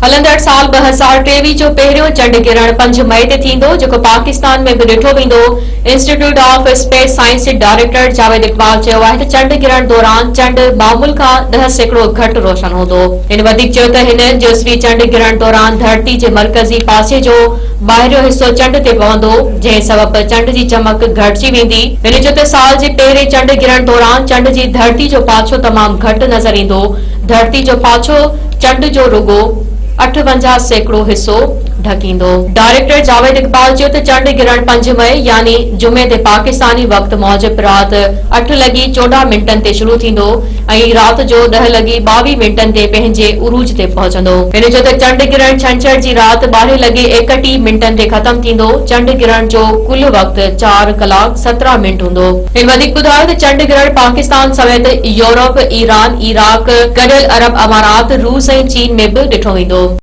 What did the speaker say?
هلندڙ سال 2023 جو پهريون چنڊ گرهڻ 5 مئي تي ٿيندو، جيڪو پاڪستان ۾ به ڏٺو ويندو. انسٽيٽيوٽ آف اسپيس سائنس جي ڊائريڪٽر جاويد اقبال چيو آهي ته چنڊ گرهڻ دوران چنڊ معمول کان 10% گهٽ روشن هوندو. هن وڌيڪ چيو ته هن جزوي چنڊ گرهڻ دوران ڌرتي جي مرڪزي پاسي جو ٻاهريون حصو چنڊ تي پوندو، جنهن سبب چنڊ جي چمڪ گهٽجي ويندي. هن چيو ته سال جي پهرين چنڊ گرهڻ دوران چنڊ جي ڌرتي جو پاڇو تمام گهٽ نظر ايندو. ڌرتي جو پاڇو چنڊ جو رڳو 58% حصو ڍڪيندو. ڊائريڪٽر جاويد اقبال چيو ته چنڊ گرهڻ 5 مئي يعني جمعي تي پاڪستاني وقت موجب رات اٺ لڳي 14 منٽن تي شروع ٿيندو ۽ رات جو ڏهه لڳي 22 منٽن تي پنهنجي عروج تي پهچندو. هن چيو ته چنڊ گرهڻ ڇنڇر جي رات ٻارهين لڳي 31 منٽن تي ختم ٿيندو، چنڊ گرهڻ جو ڪل وقت چار ڪلاڪ 17 منٽ هوندو. هن وڌيڪ ٻڌايو ته چنڊ گرهڻ پاڪستان سميت يورپ، ايران، عراق، گڏيل عرب امارات، روس ۽ چين ۾ به ڏٺو ويندو.